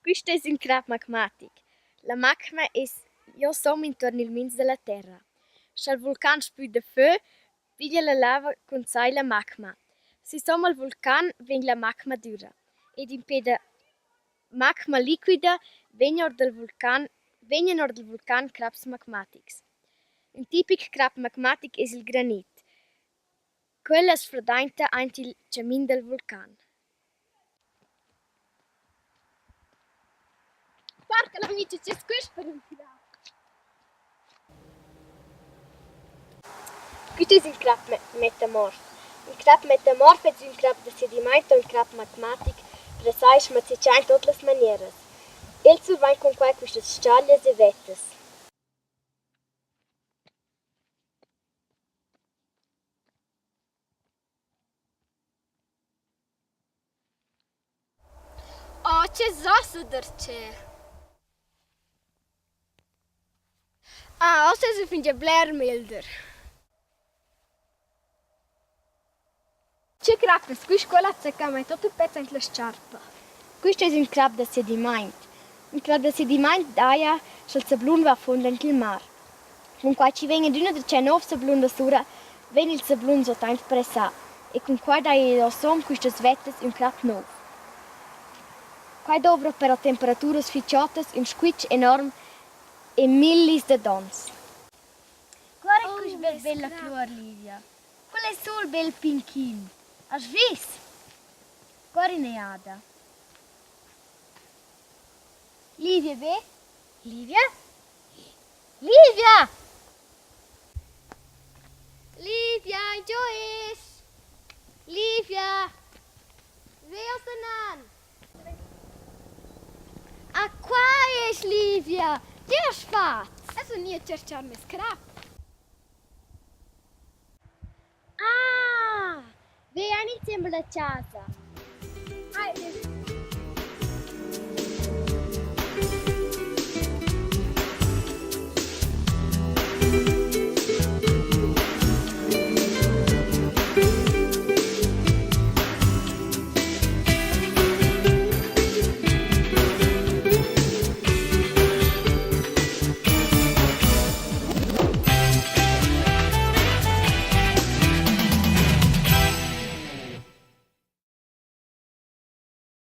Quist es ün crap magmatic. La magma es giosom intuorn il minz da la terra. Scha'l vulcan spüda fö, piglia la lava cun sai la magma. Süsom al vulcan vegn la magma düra ed impè da magma liquida vegn our dal vulcan vegnan our dal vulcan craps magmatics. Ün tipic crap magmatic es il granit. Quel as sfradainta aint il chamin dal vulcan. Porca la micha, che es quist per ün crap? Quist es ün crap metamorf. Ün crap metamorf es ün crap da sedimaint o ün crap magmatic pressà e schmazzitschà in tuot las manieras. El survain cun quai quistas s-chaglias e vettas. Oh, che sosa darcheu! Ah, ussa esa fingià bler meglder. Che crap es quist? Quel ha zaccà mai tuot il pezz aint la s-charpa. Quist es ün crap da sedimaint. Ün crap da sedimaint daja, scha'l sablun va a fuond aint il mar. Cun quai chi vegn adüna darcheu nouv sablun da sura, vegn il sablun suotaint pressà e cun quai daja orsom quistas vettas ün crap nouv. Quai douvra però temperaturas fich otas, ün squitsch enorm e millis dad ons. Guarda Oh, quist bel meis bella crap. fluor, Livia. Quel es sul bel pinchin. Hast vis? Guarda ün'eada. Livia be? Livia? Livia! Livia, ingio es? Livia! Ve ossa nan! Ah, qua es Livia! Che hast fat? Eu sun gnü a tscherchar meis crap. Ah! Ve aint insembel a chasa. Ai.